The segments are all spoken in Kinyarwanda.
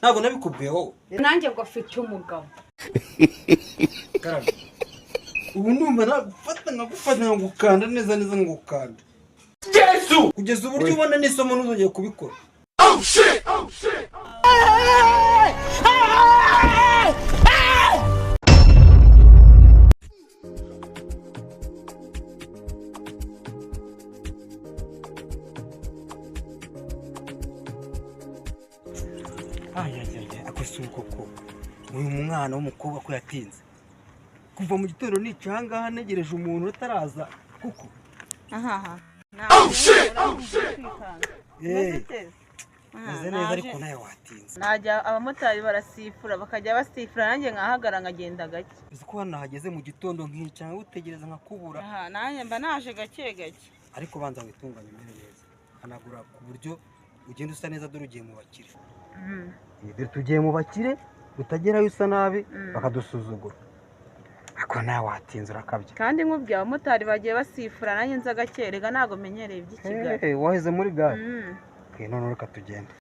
Ntabwo nabikubwiye wowe. Nanjye ngo afite umugabo. Karame. Ubu ndumva nagufata nkagufata nkagukanda neza neza ngukanda. Yesu! Kugeza uburyo ubona n'isomo ntuzongeye kubikora. Ayayaya, ako si uko ko uyu mwana w'umukobwa ko yatinze kuva mu gitondo nica ahangaha ntegereje umuntu utaraza kuko Ahaha. Eh, meze neza ariko nawe watinze. Najya abamotari barasifura bakajya basifura nanjye nkahagara nkagenda gake. Uzi ko hano hageze mu gitondo nkicara nkagutegereza nkakubura. Aha nanjye mba naje gake gake. Ariko banza witunganye umere neza, hanagura ku buryo ugenda usa neza, dore ugiye mu bakire. Dore tugiye mu bakire, utagerayo usa nabi bakadusuzugura. Ariko nawe watinze urakabya. Kandi nkubwiye abamotari bagiye basifura nanjye nza gake, rega ntabwo menyereye iby'i Kigali. Eh, waheze muri gare. Okay, none reka tugende.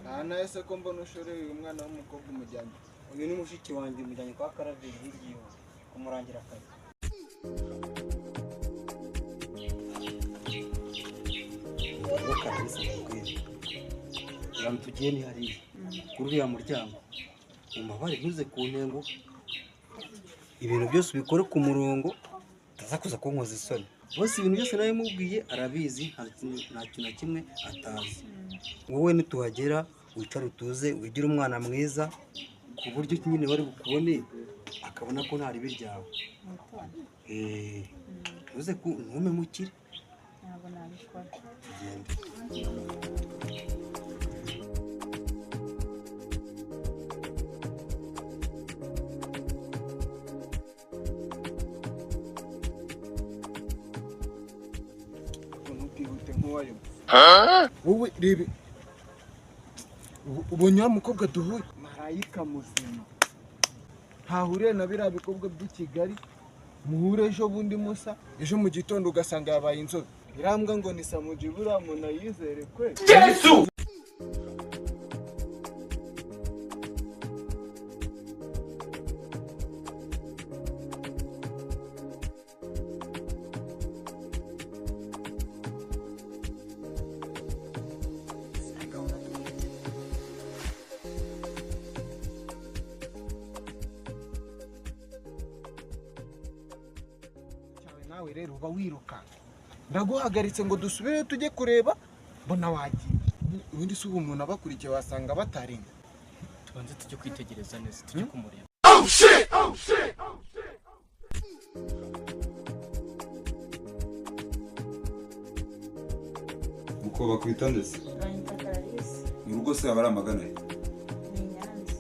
Aha nawe se ko mbona ushoreye uyu mwana w'umukobwa umujyanye? Uyu ni mushiki wanjye, umujyanye kwa Karaveri hirya iwe kumurangira akazi. Ubwo Kararisa nkubwire, uramutse tugiye ni hariya kuri uriya muryango, umubare ntuze ku ntego, ibintu byose ubikore ku murongo, utaza kuza kunkoza isoni. Bose ibintu byose nawe mubwiye arabizi, nta kintu na kimwe atazi. Wowe nituhagera wicare utuze, wigire umwana mwiza ku buryo nyine bari bukubone akabona ko nta ribi ryawe. Eh, ntuze ku ntume mukire. Ntabwo nabikora. Tugende. Ntukihute nk'uwayobye. Wowe rebe, ubonye wa mukobwa duhuye marayika muzima, ntahuriye na biriya bikobwa by'i Kigali muhure ejo bundi musa ejo mu gitondo ugasanga yabaye inzobe. Irambwa ngo ni Samuji, buriya muntu ayizere kwe. Yesu! Nawe rero uba wirukanka, ndaguhagaritse ngo dusubireyo tujye kureba, mbona wagiye. Ubundi si ubu umuntu abakurikiye wasanga batarinda. Tubanze tujye kwitegereza neza, tujye kumureba. Muko bakwita ndetse mu rugo se haba ari amagana ye? Ni Nyanza.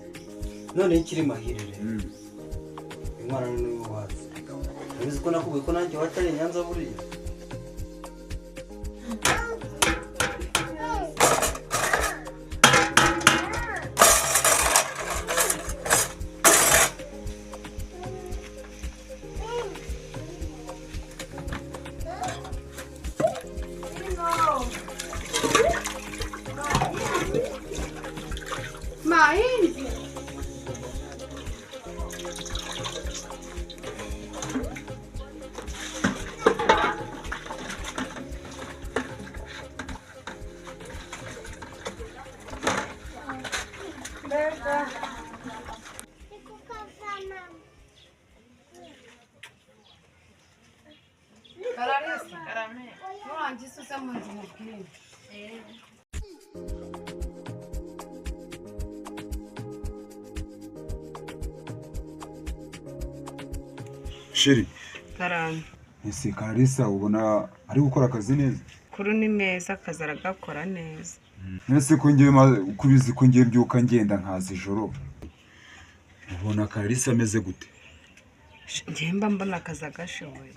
Noneho ikiri mahire rero, uyu mwana ni uwacu. Uzi ko nakubwiye ko nanjye iwacu ari i Nyanza buriya? Mahindi. Kararisa, nurangiza uze mu nzu mubwire. Sheri. Karame. Ese Kararisa ubona ari gukora akazi neza? Kuru ni meza, akazi aragakora neza. Nese ko ngiye kubizi ko ngiye mbyuka ngenda nkaza ijoro. Ubona Clarisse ameze gute? Njye mba mbona akazi agashoboye.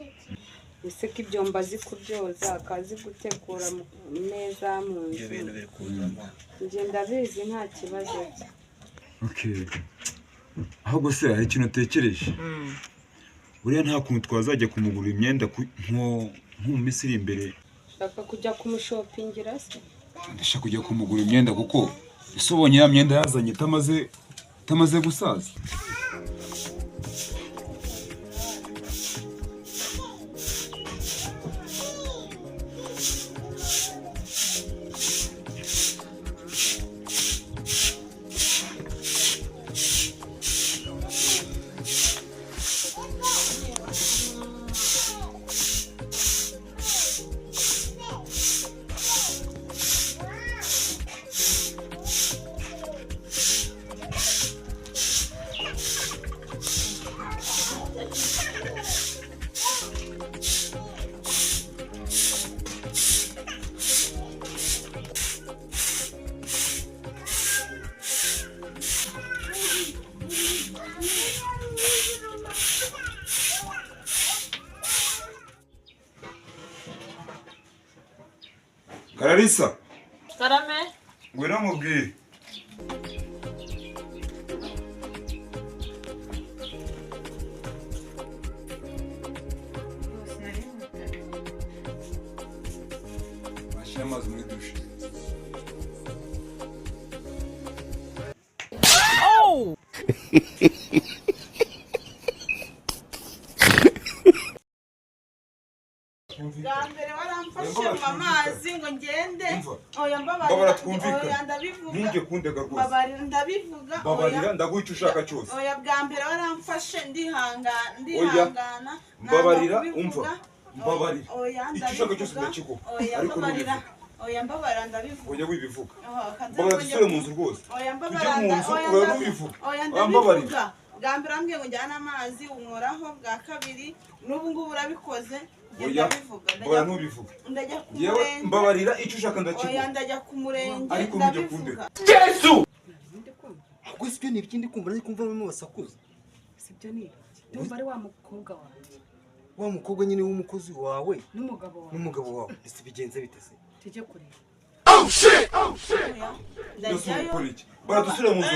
Ese ko ibyombo azi kubyoza, akazi gutegura neza mu nzu. Ibyo bintu biri kuzamo. Njye ndabizi nta kibazo cye. Okay. Ahubwo se hari ikintu utekereje? Buriya nta kuntu twazajya kumugura imyenda nko mu minsi iri imbere. Ushaka kujya kumushopingira se? Ndashaka kujya kumugura imyenda kuko ese ubonye ya myenda yazanye itamaze gusaza. Clarissa. Karame. Ngwino nkubwire. Washyira amazi muri dushe. Oh! Bwa mbere waramfashe amazi ngo ngende. Oya mbabarira, oya ndabivuga. Ntujye kundega rwose. Mbabarira ndabivuga. Mbabarira ndaguha icyo ushaka cyose. Oya bwa mbere waramfashe ndihangana. Mbabarira umva. Mbabarira. Oya icyo ushaka cyose ndakiguha. Ariko mbabarira. Oya mbabarira ndabivuga. Oya wibivuga. Mbabarira dusubire mu nzu rwose. Oya mbabarira. Tujye mu nzu urare ubivuga. Oya ndabivuga. Bwa mbere ambwiye ngo njyane amazi unkoraho, bwa kabiri n'ubu ngubu urabikoze. Oya mbabarira ntubivuga. Ndajya ku murenge. Mbabarira icyo ushaka ndakiguha. Oya ndajya ku murenge. Ariko ntujye kundega. Yesu! Ahubwo sibyo ni ibiki ndi kumva nari kumva barimo basakuza. Sibyo ni ibiki? Ndumva ari wa mukobwa wanjye. Wa mukobwa nyine w'umukozi wawe n'umugabo wawe. N'umugabo wawe. Ese bigenze bite se? Tujye kureba. Oh shit! Oh shit! Ndajyayo. Baradusubira mu nzu.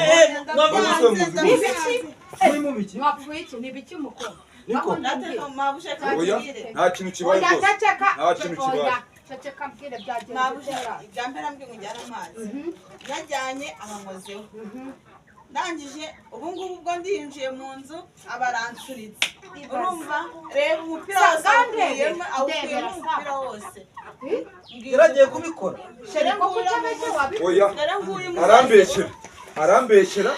Baradusubira mu nzu. Mwapfuye iki? Ni ibiki mukobwa? Niko. Oya, nta kintu kibaye rwose. Nta kintu kibaye. Ceceka mbwire byagenze. Ibya mbere ambwiye ngo njyane amazi. Yajyanye abankozeho. Ndangije ubu ngubu ubwo ndinjiye mu nzu abaransuritse. Urumva reba umupira wose awukuyemo umupira wose. Yaragiye kubikora. Oya, arambeshyera. Arambeshyera.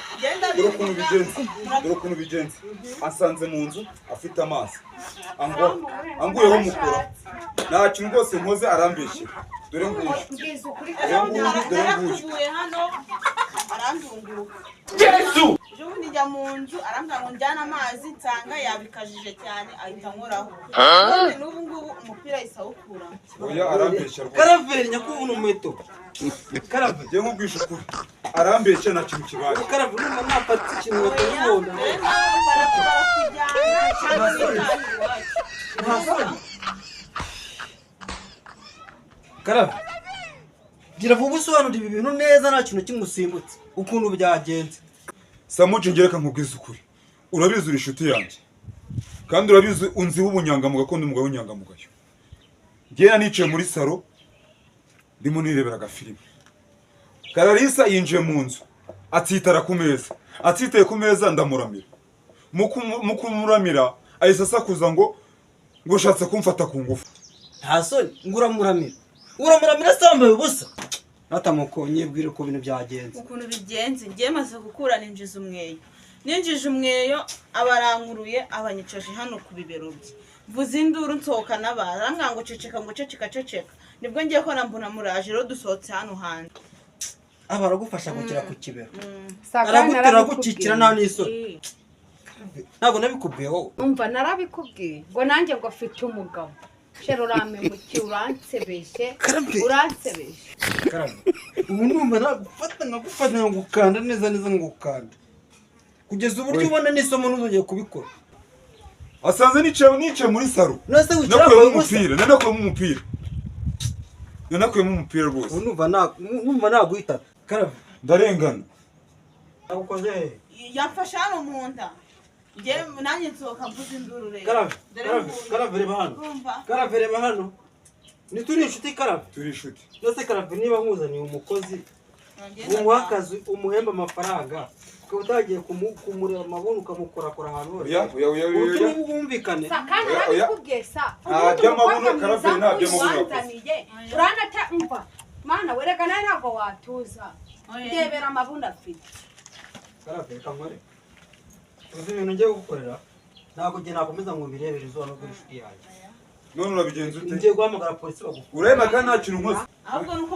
Dore ukuntu bigenze. Dore ukuntu bigenze. Asanze mu nzu afite amazi. Anguyeho mukora. Nta kintu rwose nkoze arambeshyera. Dore nguyu. Dore nguyu. Hano arandunguruka. Yesu! Ejo bundi njya mu nzu arambwira ngo njyane amazi nsanga yabikajije cyane ahita ankoraho. None n'ubu ngubu umupira ahise awukura. Oya arambeshya rwose. Karaveri nyakubona umuheto. Karaveri. Njye nkubwisha ukuri. Arambeshya nta kintu kibaye. Karaveri urumva nafata ikintu batabibona. Barakujyana cyangwa nitahe iwacu. Karaveri. Gira vuba usobanura ibi bintu neza nta kintu kimusimbutse ukuntu byagenze. Samuce ngereka nkubwize ukuri. Urabizi uri inshuti yanjye. Kandi urabizi unziho ubunyangamugayo ko ndi umugabo w'inyangamugayo. Njye nicaye muri salo ndimo nirebera agafilime. Clarissa yinjiye mu nzu atsitara ku meza. Atsitaye ku meza ndamuramira. Mu kumuramira ahise asakuza ngo ushatse kumfata ku ngufu. Nta soni ngo uramuramira. Uramuramira sambaye ubusa. Natamuko nyibwire ko ibintu byagenze. Ukuntu bigenze ngiye maze gukura ninjiza umweyo. Ninjije umweyo abarankuruye abanyicaje hano ku bibero bye. Mvuze induru nsohoka n'abaza arambwira ngo ceceka ngo ceceka ceceka. Nibwo ngiye ko nambona muraje rero dusohotse hano hanze. Aba aragufasha gukira ku kibero. Aragutera gukikira nta n'isoni. Ntabwo nabikubwiye wowe. Umva narabikubwiye ngo nanjye ngo afite umugabo. Shero urampemukiye, uransebeje, uransebeje. Karame, ubu ndumva nagufata nkagufata nkagukanda neza neza, ngukanda kugeza uburyo ubona n'isomo ntuzongeye kubikora. Asanze nicaye muri saro. None se wicara Nakuyemo ubusa? umupira, nanakuyemo umupira, nanakuyemo umupira rwose. Ubu numva naguhita, Karame. Ndarengana. Nagukoze hehe? Yamfashe hano mu nda. Njye nanjye nsohoka mvuze induru rero. Karame, Dore Karame, nguyu. Karame, reba hano. Urumva? Karame, reba hano, ntituri inshuti, Karame? Turi inshuti. None se Karame, niba nkuzaniye umukozi, Uragenda umuha ataha. akazi, umuhemba amafaranga, ukaba utagiye kumureba amabuno, ukamukorakora ahantu hose, Oya, oya, oya, oya, ubu oya. turi bwumvikane. Sa kandi Oya, oya. narabikubwiye sa. Nta Ubundi by'amabuno, umukobwa Karave, mwiza nta by'amabuno nk'uyu yakoze. wanzaniye, uranata umva mana wereka nawe ntabwo watuza. Oya. Ndebera amabuno afite. Karave, reka nkore, uzi ibintu ngiye gukorera? Ntabwo njye nakomeza ngo mbirebere izuba no kuri inshuti yanjye. None urabigenza ute? Ngiye guhamagara polisi bagufunga. Urahema kandi nta kintu nkoze. Ahubwo nuko